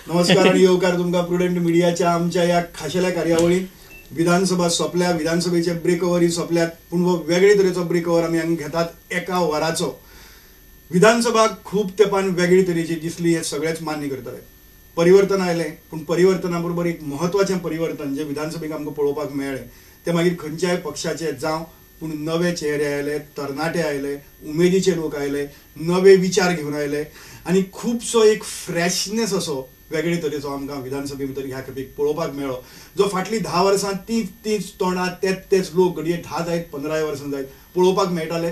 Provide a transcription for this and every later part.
नमस्कार आणि येवकार तुमकां प्रुडंट मिडियाच्या आमच्या ह्या खाशेल्या कार्यावळीत. विधानसभा सोंपल्या, विधानसभेचे ब्रेक ओवरय सोंपल्यात, पूण हो वेगळे तरेचो ब्रेक ओवर आमी हांगा घेतात एका वराचो. विधानसभा खूब तेंपान वेगळे तरेची दिसली हें सगळेच मान्य करतले. परिवर्तन आयलें, पूण परिवर्तना बरोबर एक म्हत्वाचें परिवर्तन जें विधानसभेक आमकां पळोवपाक मेळ्ळें तें मागीर खंयच्याय पक्षाचे जावं, पूण नवे चेहरे आयले, तरणाटे आयले, उमेदीचे लोक आयले, नवे विचार घेवन आयले आनी खुबसो एक फ्रेशनेस असो वेगळे तरेचो आमकां विधानसभे भितर ह्या खेपेक पळोवपाक मेळ्ळो, जो फाटलीं 10 वर्सां तीच तीच तोंडां, तेच तेच लोक घडये 10 जायत 15 वर्सां जायत पळोवपाक मेळटाले.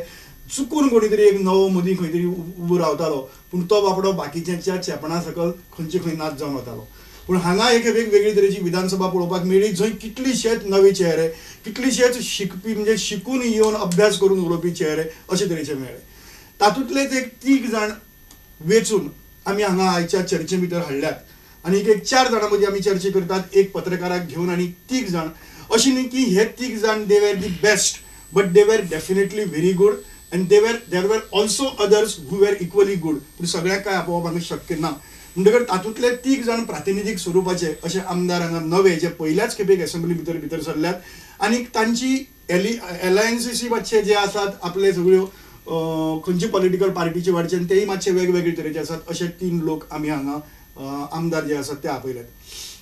चुकून कोणी तरी एक नवो मदीं खंय तरी उबो रावतालो, पूण तो बापडो बाकीच्यांच्या चेपणा सकल खंयचे खंय नाच जावन वतालो. पूण हांगा एक वेगळी तरेची विधानसभा पळोवपाक मेळ्ळी, जंय कितलीशेच नवे चेहरे, कितलीशेच शिकपी म्हणजे शिकून येवन अभ्यास करून उलोवपी चेहरे अशे तरेचे मेळ्ळे. तातूंतलेच एक 3 जाण वेंचून आमी हांगा आयच्या चर्चे भितर हाडल्यात आनी एक 4 जाणां मदीं आमी चर्चा करतात, एक पत्रकाराक घेवन आनी 3 जाण. अशी न्ही की हे 3 जाण they were the best, but they were definitely very good and there were also others who were equally good. पूण सगळ्यांक काय आपोवप हांगा शक्य ना, म्हणटकर तातूंतले 3 जाण प्रातिनिधीक स्वरुपाचे अशे आमदार हांगा नवे जे पयल्याच खेपेक एसेंब्ली भितर भितर सरल्यात आनी तांची एलायन्सीसी मातशे जे आसात आपले सगळ्यो खंयचे पॉलिटिकल पार्टीचे वाडचे आनी तेय मातशे वेगवेगळे तरेचे आसात. अशे 3 लोक आमी हांगा आमदार जे आसात ते आपयल्यात.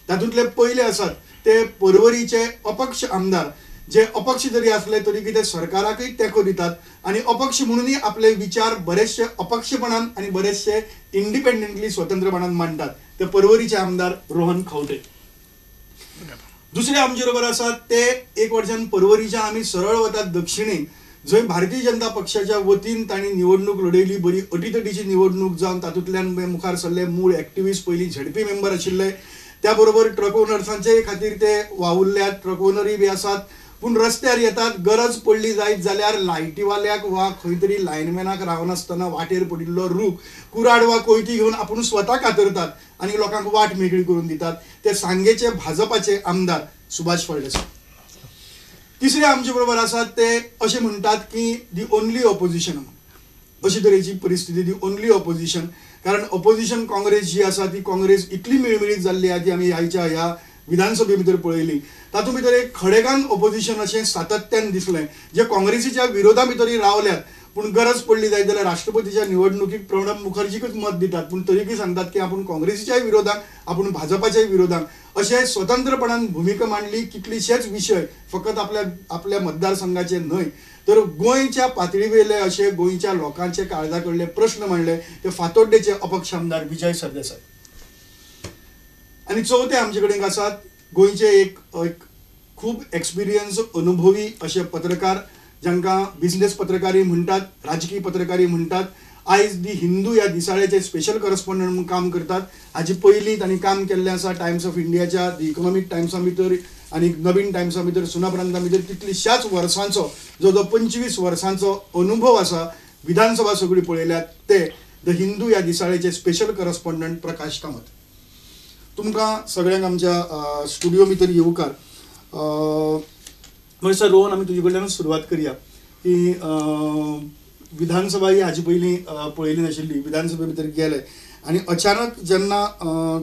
तातूंतले पयले आसात ते पर्वरीचे अपक्ष आमदार, जे अपक्ष जरी असले तरी कितें सरकाराकय तेंको दितात आनी अपक्ष म्हणूनय आपले विचार बरेचशे अपक्षपणान आनी बरेचशे इंडिपेंडंटली स्वतंत्रपणान मांडटात, ते पर्वरीचे आमदार रोहन खंवटे. दुसरे आमचे बरोबर आसात ते एक वर्सान पर्वरीच्या आमी सरळ वतात दक्षिणेक, जंय भारतीय जनता पक्षाच्या वतीन तांणी निवडणूक लढयली, बरी अटीतटीची निवडणूक जावन तातूंतल्यान मुखार सरले. मूळ एक्टिविस्ट, पयलीं झेडपी मेंबर आशिल्ले, त्या बरोबर ट्रक ओनर्सांचे खातीर ते वावुरल्यात, ट्रक ओनरूय बी आसात, पूण रस्त्यार येतात गरज पडली जायत जाल्यार लायटीवाल्याक वा खंय तरी लायनमॅनाक रावनासतना वाटेर पडिल्लो रूख कुराड वा कोयती घेवन आपूण स्वता कातरतात आनी लोकांक वाट मेकळी करून दितात, ते सांगेचे भाजपाचे आमदार सुभाष फळदेसाय. तिसरे आमचे बरोबर आसात ते अशें म्हणटात की the only opposition, अशी तरेची परिस्थिती, the only opposition, कारण ऑपोजिशन काँग्रेस जी आसा ती काँग्रेस इतली मिळमिळीत जाल्ली आहा ती आमी आयच्या ह्या विधानसभे भितर पळयली. तातूंत भितर एक खडेगान ऑपोजिशन अशें सातत्यान दिसलें, जे काँग्रेसीच्या विरोधा भितरूय रावल्यात, पूण गरज पडली जायत जाल्यार राष्ट्रपतीच्या निवडणुकीक प्रणब मुखर्जीकच मत दितात, पूण तरीकय सांगतात की आपूण काँग्रेसीच्याय विरोधाक, आपूण भाजपाच्याय विरोधाक, अशें स्वतंत्रपणान भुमिका मांडली. कितलीशेच विशय फकत आपल्या आपल्या मतदारसंघाचे न्हय तर गोंयच्या पातळीवेले अशे गोंयच्या लोकांचे काळजा कडले प्रश्न मांडले, ते फातोड्डेचे अपक्ष आमदार विजय सरदेसाय. आनी चवथे आमचे कडेन आसात गोंयचे एक खूब एक्सपिरियन्स अनुभवी अशे पत्रकार, जांकां बिजनेस पत्रकारी म्हणटात, राजकीय पत्रकारी म्हणटात, आयज दी हिंदू ह्या दिसाळ्याचे स्पेशल करस्पॉन्डंट म्हणून काम करतात. हाचे पयलीं तांणी काम केल्लें आसा टायम्स ऑफ इंडियाच्या, दी इकॉनॉमीक टायम्सा भितर आनी नवीन टायम्सा भितर, सुनापरांता भितर कितलीशाच वर्सांचो जो जो 25 वर्सांचो अनुभव आसा, विधानसभा सगळी पळयल्यात, ते the Hindu ह्या दिसाळ्याचे स्पेशल करस्पॉन्डंट प्रकाश कामत. तुमकां सगळ्यांक आमच्या स्टुडियो भितर येवकार. म्हणजे सर रोहन, आमी तुजे कडल्यानूच सुरवात करया की विधानसभा ही हाजे पयलीं पळयली नाशिल्ली, विधानसभे भितर गेले आनी अचानक जेन्ना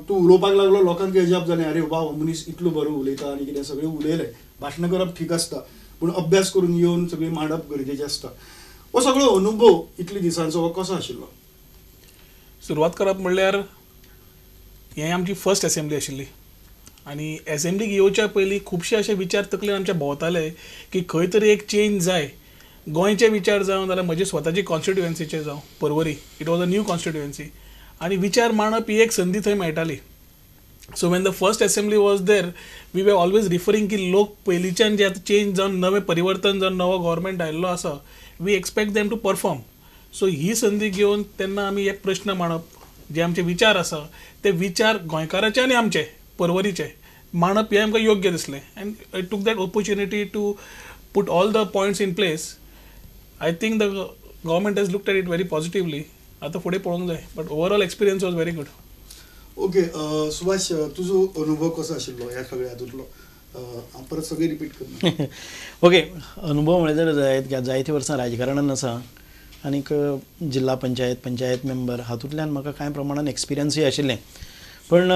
तूं उलोवपाक लागलो लोकांक अजाप जालें, अरे वा मनीस इतलो बरो उलयता आनी कितें सगळें उलयलें. भाशणां करप ठीक आसता, पूण अभ्यास करून येवन सगळें मांडप गरजेचें आसता. हो सगळो अनुभव इतले दिसांचो हो कसो आशिल्लो? सुरवात करप म्हणल्यार हें आमची फर्स्ट एसेंब्ली आशिल्ली आनी एसेंब्लीक येवच्या पयलीं खुबशे अशे विचार तकलेन आमच्या भोंवताले की खंय तरी एक चेंज जाय. गोंयचे विचार जावं जाल्यार म्हजे स्वताची कॉन्स्टिट्युएन्सीचे जावं, Porvorim it was a new constituency आनी विचार मांडप ही एक संदी थंय मेळटाली. So when the first assembly was there we were always referring की लोक पयलींच्यान जे आतां चेंज जावन नवें परिवर्तन जावन नवो गव्हर्मेंट आयिल्लो आसा, we expect them to perform. So ही संदी घेवन तेन्ना आमी एक प्रश्न मांडप, जे आमचे विचार आसा ते विचार गोंयकाराचे आनी आमचे पर्वरीचे मांडप हें आमकां योग्य दिसलें. And I took that opportunity to put all the points in place. I think the government has looked at it very positively. आतां फुडें पळोवंक जाय, but overall experience was very good. Okay Subhash, तुजो अनुभव कसो आशिल्लो ह्या सगळ्या हातूंतलो? परत सगळें रिपीट कर. ओके, अनुभव म्हळ्यार जायत जायतीं वर्सां राजकारणान आसा आनीक जिल्हा पंचायत, पंचायत मेंबर हातूंतल्यान म्हाका कांय प्रमाणान एक्सपिरियन्सूय आशिल्लें. पण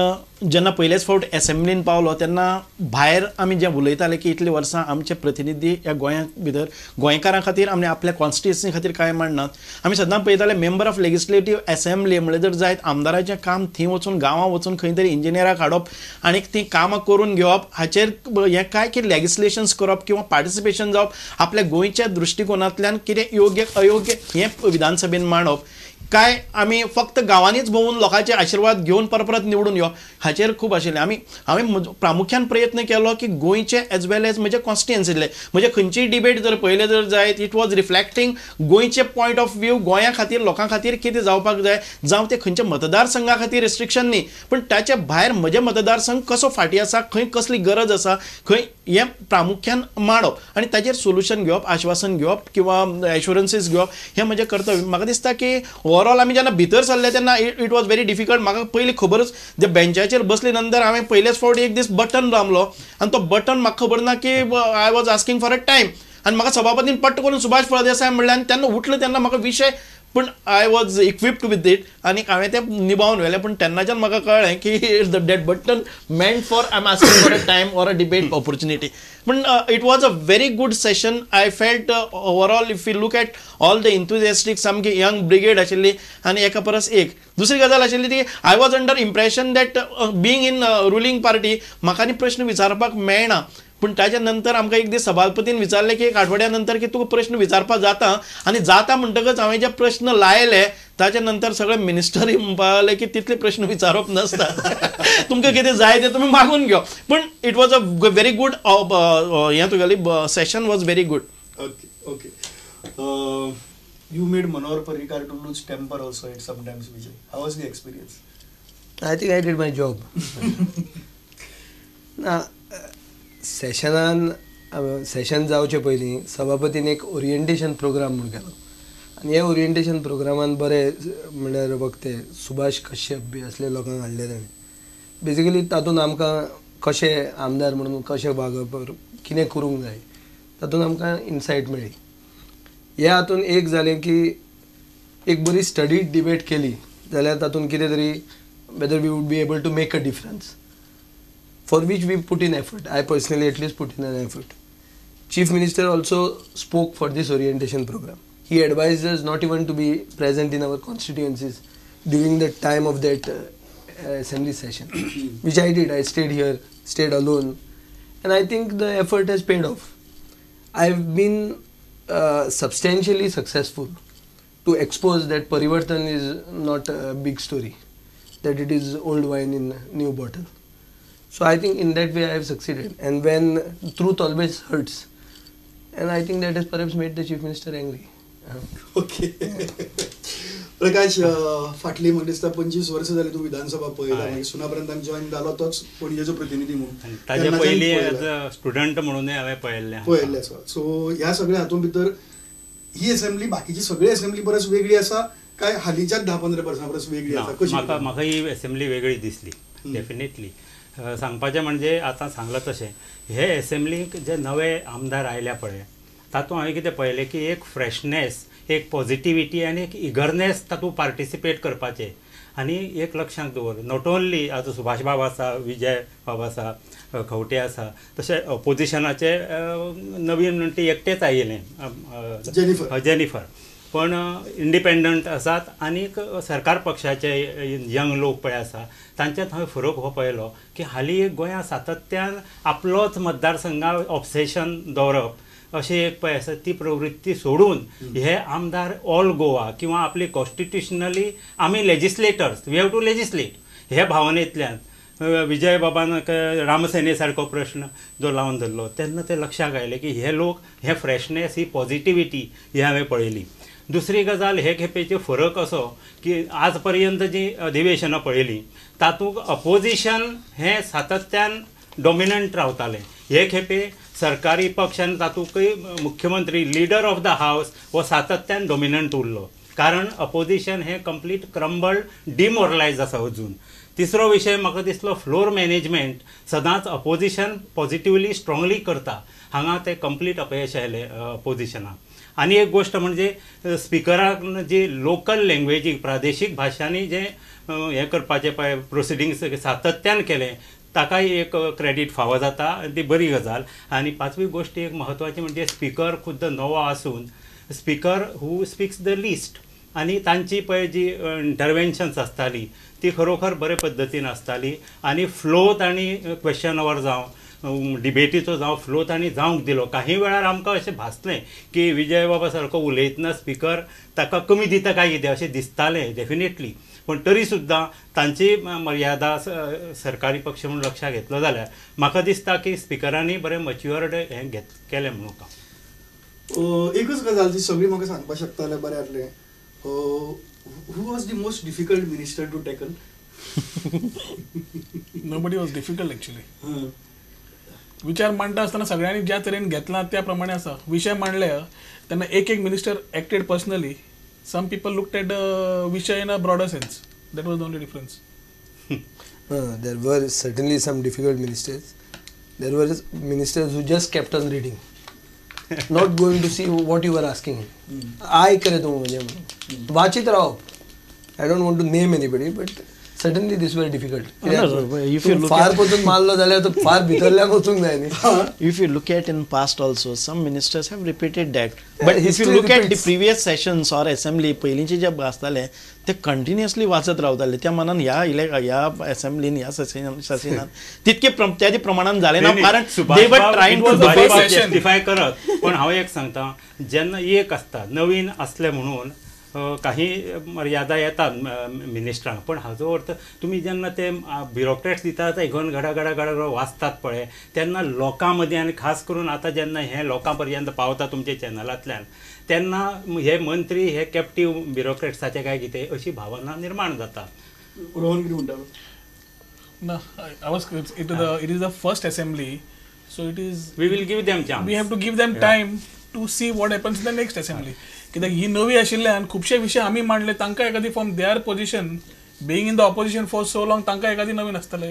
जेन्ना पयलेच फावट एसेंब्लीन पावलो तेन्ना भायर आमी जें उलयताले की इतलीं वर्सां आमचे प्रतिनिधी ह्या गोंया भितर गोंयकारां खातीर आमी आपल्या कॉन्स्टिट्युएन्सी खातीर कांय मांडनात. आमी सदां पळयताले मेंबर ऑफ लेजिस्लेटीव एसेंब्ली म्हणल्यार जर जायत आमदाराचें काम थंय वचून गांवां वचून खंय तरी इंजिनियराक हाडप आनी तीं कामां करून घेवप हाचेर हें काय की लेजिस्लेशन्स करप किंवा पार्टिसिपेशन जावप आपल्या गोंयच्या दृश्टिकोनांतल्यान कितें योग्य अयोग्य हें विधानसभेन मांडप काय आमी फक्त गांवांनीच भोंवून लोकांचे आशिर्वाद घेवन परत परत निवडून येवप हाचेर खूब आशिल्लें. आमी हांवें प्रामुख्यान प्रयत्न केलो की गोंयचे एज वेल एज म्हजे कॉन्स्टिट्युएन्सीतले म्हणजे खंयचीय डिबेट जर पळयले जर जायत it was reflecting गोंयचे पॉयंट ऑफ व्यू गोंया खातीर लोकां खातीर कितें जावपाक जाय, जावं ते खंयच्या मतदारसंघा खातीर रिस्ट्रिक्शन न्ही पण ताच्या भायर म्हजे मतदारसंघ कसो फाटीं आसा, खंय कसली गरज आसा, खंय हें प्रामुख्यान मांडप आनी ताचेर सोल्युशन घेवप, आश्वासन घेवप किंवा एश्युरन्सीस घेवप हें म्हजें कर्तव्य. म्हाका दिसता की ओवरऑल आमी जेन्ना भितर सरले तेन्ना it was very difficult. म्हाका पयलीं खबरच जे बेंचाचेर बसले नंतर हांवें पयलेच फावट एक दीस बटन दामलो आनी तो बटन म्हाका खबर ना की I was asking for a time आनी म्हाका सभापतीन पट्ट करून सुभाष फळदेसाय म्हणलें आनी तेन्ना उठलो तेन्ना म्हाका विशय पूण I was equipped with it आनी हांवें तें निभावन व्हेलें. पूण तेन्नाच्यान म्हाका कळ्ळें की that button meant for I am asking for a time or a debate opportunity. पूण it was a very good session. I felt overall if you look at all the enthusiastic सामकी यंग ब्रिगेड आशिल्ली आनी एका परस एक. दुसरी गजाल आशिल्ली ती I was under impression that being in ruling party म्हाका आनी प्रश्न विचारपाक मेळना. पूण ताच्या नंतर आमकां एक दीस सभापतीन विचारलें की एक आठवड्या नंतर की तुका प्रश्न विचारपाक जाता आनी जाता म्हणटकच हांवें जे प्रश्न लायले ताच्या नंतर सगळे मिनिस्टरी म्हणपाक लागले की तितले प्रश्न विचारप नासता, तुमकां कितें जाय तें तुमी मागून घेवप. पूण it was a very good हें तुगेली session was very good. Okay okay. You made Manohar Parrikar to lose temper also at sometimes Vijay. How was the experience? I think I did my job. ना सेशनान सेशन जावचे पयलीं सभापतीन एक orientation programme म्हूण केलो आनी ह्या ओरिएंटेशन प्रोग्रामान बरे म्हणल्यार वक्ते सुभाष कश्यप बी असले लोकांक हाडले ताणें. बेजिकली तातूंत आमकां कशें आमदार म्हणून कशें वागप, कितें करूंक जाय तातूंत आमकां इनसायट मेळ्ळी. ह्या हातूंत एक जालें की एक बरी स्टडी डिबेट केली जाल्यार तातूंत कितें तरी whether we would be able to make a difference, for which we put in effort. I personally at least put in an effort. Chief Minister also spoke for this orientation program. He advised us not even to be present in our constituencies during the time of that assembly session, which I did. I stayed here, stayed alone, and I think the effort has paid off. I've been substantially successful to expose that Parivartan is not a big story, that it is old wine in new bottle. So I think in that way I have succeeded. And when truth always hurts, and I think that has perhaps made the Chief Minister angry. Okay. Prakash, फाटली म्हाका दिसता 25 वर्सां जाली तूं विधानसभा पळयता, मागीर सुनापर्यंत join जालो तोच पणजेचो प्रतिनिधी म्हणून, ताजे पयलीं एज अ स्टुडंट म्हणूनय हांवें पळयल्लें आसा. सो ह्या सगळ्या हातूंत भितर ही असेंब्ली बाकीची सगळी असेंब्ली परस वेगळी आसा काय हालींच्याच 10-15 वर्सां परस वेगळी आसा? कशी म्हाका ही असेंब्ली वेगळी दिसली डेफिनेटली. सांगपाचें म्हणजे आतां सांगलां तशें हे एसेंब्लीक जे नवे आमदार आयल्या पळय तातूंत हांवें कितें पळयलें की एक फ्रेशनेस, एक पॉजिटिविटी आनी एक इगरनेस तातूंत पार्टिसिपेट करपाचें. आनी एक लक्षांत दवर, not only आतां सुभाष बाब आसा, विजय बाब आसा, खंवटे आसा, तशें ऑपोजिशनाचे नवीन म्हणटा एकटेच आयिल्लें जेनिफर, पण इंडिपेंडंट आसात आनीक सरकार पक्षाचे यंग लोक पळय आसा तांच्यात हांवें फरक हो पळयलो की हालीं गोंया सातत्यान आपलोच मतदारसंघा ऑब्सेशन दवरप अशें एक पळय आसा ती प्रवृत्ती सोडून हे आमदार ऑल गोवा किंवा आपली कॉन्स्टिट्युशनली आमी legislators, we have to legislate हे भावनेंतल्यान विजय बाबान रामसेने सारको प्रश्न जो लावन धरलो तेन्ना ते लक्षाक आयलें की हे लोक हे फ्रेशनेस, ही पॉजिटिविटी ही हांवें पळयली. दुसरी गजाल हे खेपेचे फरक असो की आज पर्यंत जी अधिवेशनां पळयलीं तातूंत अपोजिशन हें सातत्यान डॉमिनंट रावतालें. हे खेपे सरकारी पक्ष आनी तातूंतय मुख्यमंत्री लिडर ऑफ the house हो सातत्यान डॉमिनंट उरलो, कारण अपोजिशन हें कंप्लीट क्रम्बल्ड डिमोरलायज आसा अजून. तिसरो विशय म्हाका दिसलो फ्लोर मॅनेजमेंट सदांच अपोजिशन पॉजिटिवली स्ट्रॉंगली करता, हांगा तें कंप्लीट अपयश आयलें अपोजिशनाक. आनी एक गोश्ट म्हणजे स्पिकराक जी लोकल लँग्वेजीक प्रादेशीक भाशांनी जें हें करपाचें पळय प्रोसिडिंग्स सातत्यान केलें ताकाय एक क्रेडीट फावो जाता आनी ती बरी गजाल. आनी पांचवी गोश्ट एक म्हत्वाची म्हणजे स्पिकर खुद्द नवो आसून speaker who speaks the least आनी तांची पळय जी इंटरवेन्शन्स आसताली ती खरोखर बरे पद्दतीन आसताली आनी फ्लो तांणी क्वेश्चन our जावं डिबेटीचो जावं फ्लो तांणी जावंक दिलो. काही वेळार आमकां अशें भासलें की विजय बाबा सारको उलयतना स्पिकर ताका कमी दिता काय कितें अशें दिसतालें डेफिनेटली, पूण तरी सुद्दां तांची मर्यादा सरकारी पक्ष म्हणून लक्षात घेतलो जाल्यार म्हाका दिसता की स्पिकरांनी बरें मच्युअर्ड हें केलें म्हणून. एकच गजाल जी सगळी म्हाका सांगपाक शकता जाल्यार बरें जातलें, who was the most difficult minister to tackle? Nobody was difficult actually. विचार मांडटा आसतना सगळ्यांनी ज्या तरेन घेतला त्या प्रमाणे आसा. विशय मांडले तेन्ना एक एक minister acted personally. Some people looked at विशय in a broader sense. That was the only difference. There were certainly some difficult ministers. There were ministers who just kept on reading, not going to see what you were asking him. I करे तुम म्हणजे वाचित राव. I don't want to name anybody, but certainly this very difficult. फार पसून मारलो जाल्यार तो फार भितरल्यान वचूंक जाय न्ही. If you look at in past also, some ministers have repeated that. But if you look at the previous sessions or assembly, पयलींचे जे आसताले ते कंटिन्युअसली वाचत रावताले. त्या मनान ह्या ह्या असेंब्लीन ह्या सेशनान तितके त्या प्रमाणान जालें ना, कारण they were trying to justify करत. पण हांव एक सांगता, जेन्ना एक आसता नवीन आसले म्हणून काही मर्यादा येतात मिनिस्टरांक, पण हाजो अर्थ तुमी जेन्ना ते ब्युरोक्रेट्स दितात ते घेवन घडा घडा घडा घडा वाचतात पळय तेन्ना लोकां मदीं आनी खास करून आतां जेन्ना हें लोकां पर्यंत पावता तुमच्या चॅनलांतल्यान तेन्ना हे मंत्री हे कॅप्टीव ब्युरोक्रेट्साचे काय कितें अशी भावना निर्माण जाता. रोहन कितें म्हणटा? ना, I was it is the first assembly, so it is we will give them chance. We have to give them time to see what happens in the next assembly. कित्याक ही नवी आशिल्ल्यान खुबशे विशय आमी मांडले, तांकां एखादी from their position being in the opposition for so long तांकां एखादी नवीन आसतले.